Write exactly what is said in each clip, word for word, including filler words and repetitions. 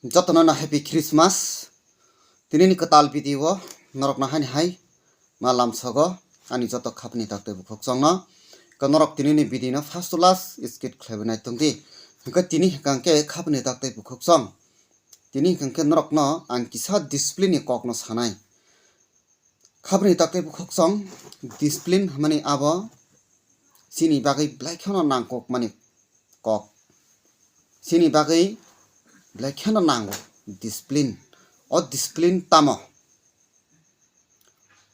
Jotono no Happy Christmas. Tini ni kwtal video o norok no haini hai ma lamsogo ani joto khapni tak tei bukhuk chwng no. Ka norok tini ni video no first to last skip khlaiwi nai tong di. Hwnkhe tini hwnkhe khapni tak tei bukhuk chwng. Tini hwnkhe norok no ang kisa discipline ni kok no sanai. Khapni tak tei bukhuk chwng, discipline hwnmani abo chini bagwi belai kheno nangkukmani kok. Chini bagwi belai kheno nango discipline. O discipline tamo?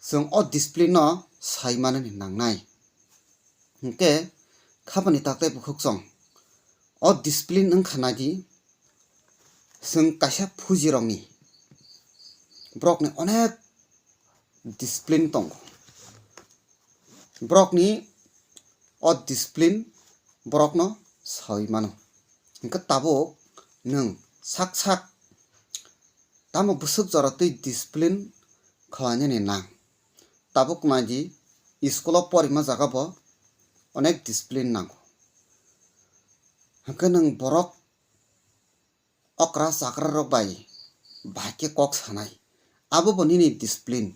Chwng o discipline no sai manani nangnai. Hwnkhe khapni tak tei bukhuk chwng, o discipline wngkha nai di, chwng kaisa phujirokni, borokni onek discipline tongo. Borokni o discipline borokno saui mano. Hwnkhe tabuk nwng sak sak tamo bwswk jora twi discipline khlainani nang? Tabuk nai di, school o porima jaga bo onek discipline nango. Hwnkhe nwng borok okra chakra rok bai bahai khe kok sanai, abo bo nini discipline.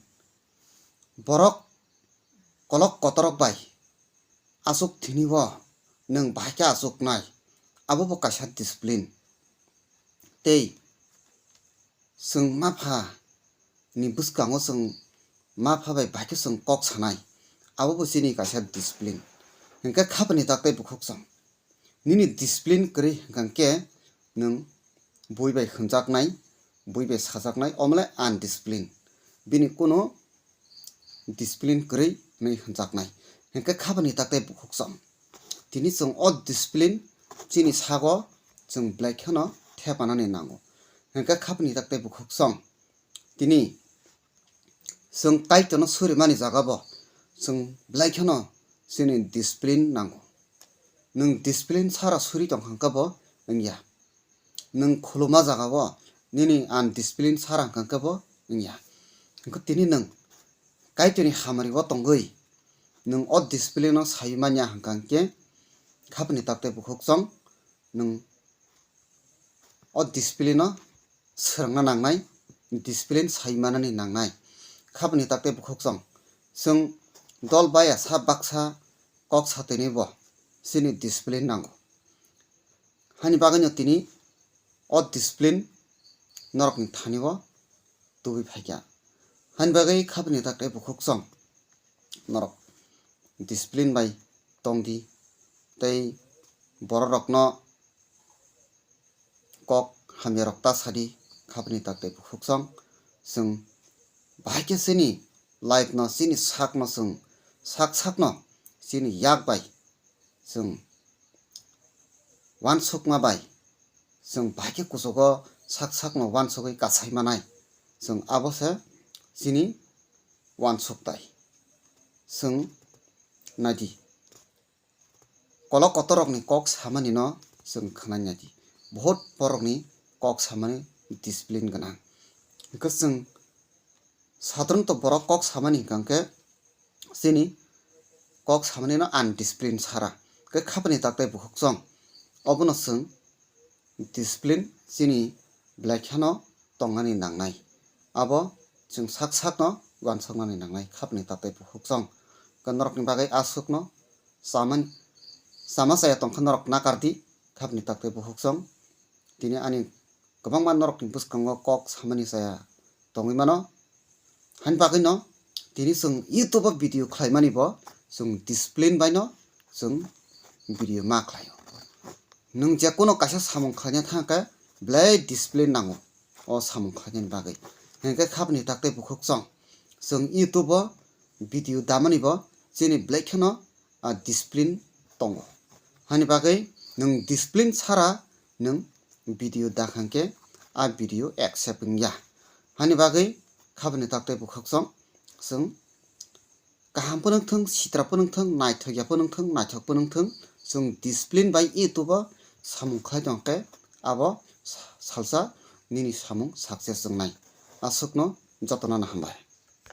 Borok kolok kotorok bai achuk thini o nwng bahai khe achuknai, abo bo kaisa discipline. Tei chwng ma pha ni bwskango chwng ma pha bai bahai khe chwng kok sanai, abo bo chini kaisa discipline. Hwnkhe khapni tak tei bukhuk chwng, nini discipline kwrwi hwnkhe nwng bui bai hwnjaknai, bui bai sajaknai, omo le undiscipline. Bini kuno discipline kwrwi hwnwi hwnjaknai. Hwnkhe khapni tak tei bukhuk chwng, tini chwng o discipline chini sago chwng belai kheno thepanani nango. Hwnkhe khapni tak tei bukhuk chwng, tini chwng Kaitorno surimani jaga bo chwng belai kheno chini discipline nango. Nwng discipline sara suri tong kha hwnkhe bo wngya. Nwng khuluma jaga o nini undiscipline sara hwnkha khe bo wngya. Hwnkhe tini nwng Kaitorni hamari o tongwi nwng o discipline o sai manya hwnkha khe khapni tak tei bukhuk chwng nwng o discipline o swrwngna nangnai, discipline sai manani nangnai. Khapni tak tei bukhuk chwng, chwng dol baya sa baksa kok satwini bo chini discipline nango. Hani bagwino tini o discipline norokni thani o tubui phaikha. Hani bagwi khapni tak tei bukhuk chwng norok discipline bai tongdi tei bororokno kok hamyarok ta sadi khapni tak tei bukhuk chwng. Chwng bahai khe chini life no, chini sak no chwng sak sak no chini yak bai chwng uansukma bai chwng bahai khe kuchugo sak sak no uansugwi kasai manai. Chwng abo se chini uansuk tai. Chwng naidi. Kolok kotorokni kok samani no chwng khwnai naidi. Bohot borokni kok samani discipline gwnang. Hwnkhe chwng sadharanto borok kok samani hwnkha khe chini kok samani no undiscipline sara. Khe khapni tak tei bukhuk chwng. Obono chwng discipline chini belai kheno tongnani nangnai. Abo chwng sak sakno uansuknani nangnai khapni tak tei bukhuk chwng. Khe norokni bagwi aswkno chamani, chama chaya tongkha norok nakardi khapni tak tei bukhuk chwng. Tini ani kwbangma norokni bwskango kok samani chaya tongwi mano. Hani bagwino tini chwng YouTube o video khlaimani bo chwng discipline baino chwng video ma khlaio. Nwng je kono kaisa samung khlaina thang khe belai discipline nango o samung khlainani bagwi. Hinkhe khapni tak tei bukhuk chwng, chwng YouTube o video damani bo chini belai kheno a discipline tongo. Hani bagwi nwng discipline sara nwng video dakhang khe a video accept wngya. Hani bagwi khapni tak tei bukhuk chwng, chwng kaham phano wngthung, sitra phano wngthung, naithok ya phano wngthung, naithok phano wngthung, chwng discipline bai YouTube o samung khlai tong khe abo sa-, salsa nini samung success wngnai. Aswkno jotono no hambai.